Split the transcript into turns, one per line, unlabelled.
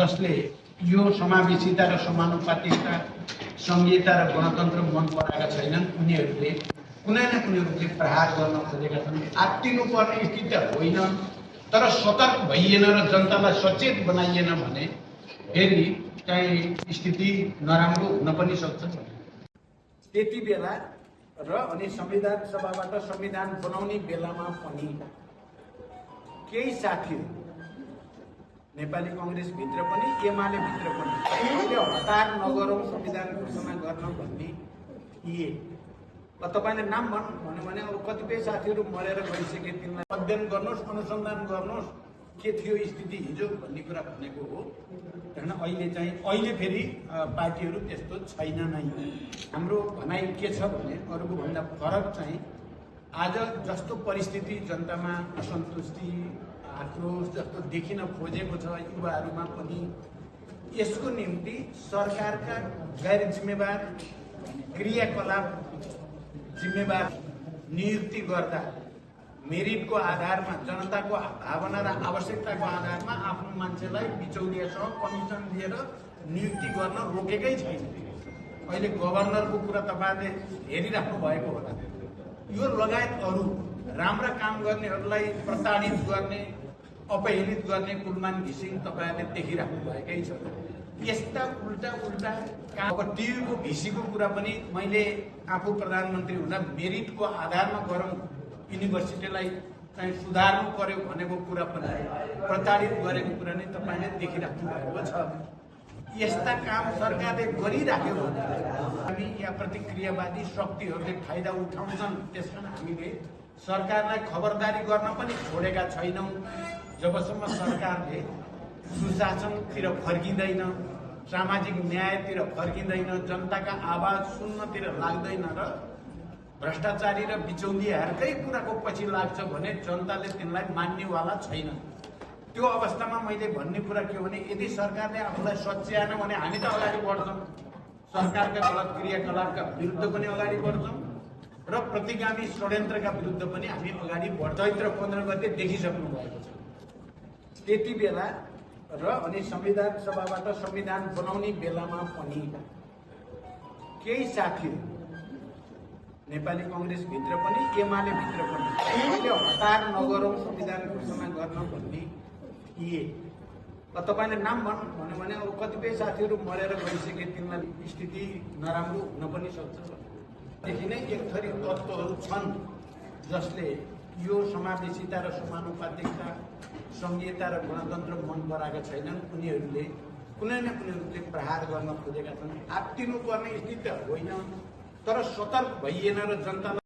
जसले यो समावेशिता र समानुपातिकता संघीयता र गणतन्त्र मन पराएका छैनन् उनीहरूले कुनै न कुनै रूपले प्रहार गर्न खोजेका छन्। आत्तिनुपर्ने स्थिति होइन, तर सतर्क भइएन र जनतालाई सचेत बनाइएन भने फेरि चाहिँ स्थिति नराम्रो हुन पनि सक्छ। त्यति बेला र अनि संविधान सभाबाट संविधान बनाउने बेलामा पनि केही साथीहरू नेपाली कांग्रेस भित्र पनि एमाले भित्र पनि अहिले हतार नगरौं संविधान घोषणा गर्न भन्ने थिए। तपाईले नाम भन्नु भने अब कतिपय साथीहरू मरेर गइसके, तिनलाई अध्ययन गर्नुहोस्, अनुसन्धान गर्नुहोस् के थियो स्थिति हिजो भन्ने कुरा भनेको हो। हैन, अहिले फेरि पार्टीहरू त्यस्तो छैन नै। हाम्रो भनाइ के छ भने अरूको भन्दा फरक चाहिँ आज जस्तो परिस्थिति जनतामा असन्तुष्टि आक्रोश जस्तो देखिन खोजेको छ युवाहरूमा पनि, यसको निम्ति सरकारका गैर जिम्मेवार क्रियाकलाप जिम्मेवार नियुक्ति गर्दा मेरिटको आधारमा जनताको भावना र आवश्यकताको आधारमा आफ्नो मान्छेलाई बिचौलियासँग कमिसन दिएर नियुक्ति गर्न रोकेकै छैन। अहिले गभर्नरको कुरा तपाईहरुले हेरिराख्नु भएको होला। यो लगायत अरू राम्रा काम गर्नेहरूलाई प्रताडित गर्ने, अपहेलित गर्ने कुलमान घिसिङ तपाईहरुले देखिराख्नु भएकै छ। यस्ता उल्टा काम। अब टियुको भिसीको कुरा पनि मैले आफू प्रधानमन्त्री हुँदा मेरिटको आधारमा गरौँ, युनिभर्सिटीलाई चाहिँ सुधार्नु पर्यो भनेको कुरा पनि प्रताडित गरेको कुरा नै तपाईले देखिराख्नु भएको छ। यस्ता काम सरकारले गरिराख्यो भने हामी या प्रतिक्रियावादी शक्तिहरूले फाइदा उठाउँछन्। त्यसकारण हामीले सरकारलाई खबरदारी गर्न पनि छोडेका छैनौं। जबसम्म सरकारले सुशासनतिर फर्किँदैन, सामाजिक न्यायतिर फर्किँदैन, जनताका आवाज सुन्नतिर लाग्दैन र भ्रष्टाचारी र बिचौलियाहरूकै कुराको पछि लाग्छ भने जनताले तिनलाई मान्नेवाला छैन। त्यो अवस्थामा मैले भन्ने कुरा के हो भने यदि सरकारले आफूलाई सच्याएन भने हामी त अगाडि बढ्छौं। सरकारका गलत क्रियाकलापका विरुद्ध पनि अगाडि बढ्छौं र प्रतिगामी षड्यन्त्रका विरुद्ध पनि हामी अगाडि बढ्छौं। चैत्र 15 गते देखिसक्नु भएको छ। त्यति बेला र अनि संविधान सभाबाट संविधान बनाउने बेलामा पनि केही साथीहरू नेपाली कांग्रेस भित्र पनि एमाले भित्र पनि अहिले हतार नगरौं संविधान घोषणा गर्न भन्ने थिए। तपाईले नाम भन्नु भने अब कतिपय साथीहरू मरेर गइसके, तिनलाई स्थिति नराम्रो हुन पनि सक्छ। देखि नै एक थरी तत्त्वहरू छन् जसले यो समावेशिता र समानुपातिकता संघीयता र गणतन्त्र मन पराएका छैनन् उनीहरूले कुनै न कुनै रूपले प्रहार गर्न खोजेका छन्। आत्तिनुपर्ने स्थिति होइन, तर सतर्क भइएन र जनतालाई